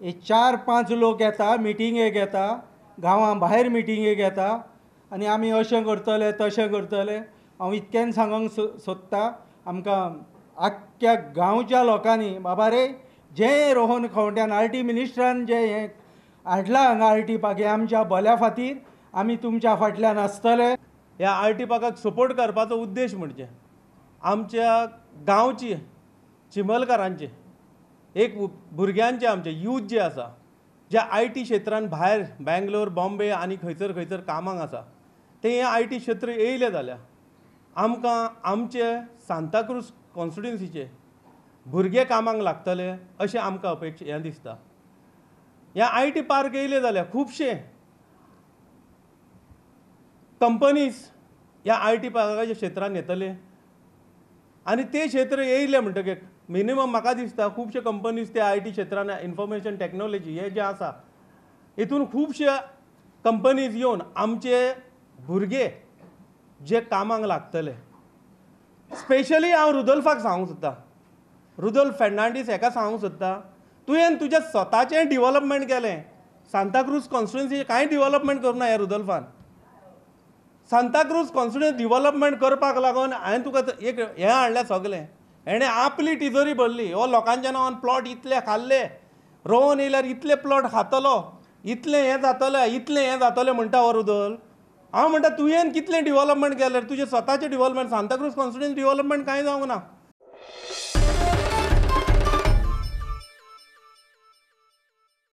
हे 4-5 लोक येता, मिटिंगेक येता, गांवां भायर मिटिंगेक येता आनी आमी अशें करतले तशें करतले. हांव इतकेन सांगूंक सोदता, आमकां आख्ख्या गांवच्या लोकांनी बाबा रे जे रोहन खंवट्यान IT मिनिस्टरान जे हें हाडलां हांगा IT park हें आमच्या बऱ्या खातीर, आमी तुमच्या फाटल्यान आसतले. ह्या IT पार्काक सपोर्ट करपाचो उद्देश म्हणजे आमच्या गांवची चिमलकारांचे एक भुरग्यांचे आमचे यूथ जे आसा जे IT क्षेत्रान भायर बेंगलोर बॉम्बे आनी खंयसर खंयसर कामाक आसा ते हे IT क्षेत्र येयले जाल्यार आमकां आमचे सांताक्रूज कॉन्स्टिट्युन्सीचे भुरगे कामाक लागतले अशें आमकां अपेक्षा हें दिसता. ह्या IT park येयले जाल्यार खुबशे कंपनीज ह्या IT पार्काच्या क्षेत्रान येतले आनी ते क्षेत्र येयले म्हणटकीर मिनिमम म्हाका दिसता खुबशे कंपनीज ते IT क्षेत्रान इन्फॉर्मेशन टॅक्नोलॉजी हे जे आसा हितून खुबशे कंपनीज येवन आमचे भुरगे जे कामाक लागतले. स्पेशली हांव रुदोल्फाक सांगूंक सोदतां, रुदोल्फ फेर्नांडीस हेका सांगूंक सोदता, तुवें तुजें स्वताचें डिवलपमेंट केलें, सांताक्रूज कॉन्स्टिट्युन्सीचें कांय डिवलपमेंट करूं ना ह्या रुदोल्फान. सांताक्रूज कॉन्स्टिट्युन्सी डिवलपमेंट करपाक लागून हांवें तुका एक हें हाडलें सगलें, हेणें आपली टिजोरी भरली, हो लोकांच्या नांवान प्लॉट इतले खाल्ले, रोवन येयल्यार इतले प्लॉट खातलो, इतलें हें जातलें इतलें हें जातलें म्हणटा हो रुदोल्फ. हांव म्हणटा तुवें कितलें डिवलपमेंट केलें, तुजें स्वताचें डिवलपमेंट सांताक्रूज कॉन्स्टिट्युन्सी डिवलपमेंट कांय जावंक ना.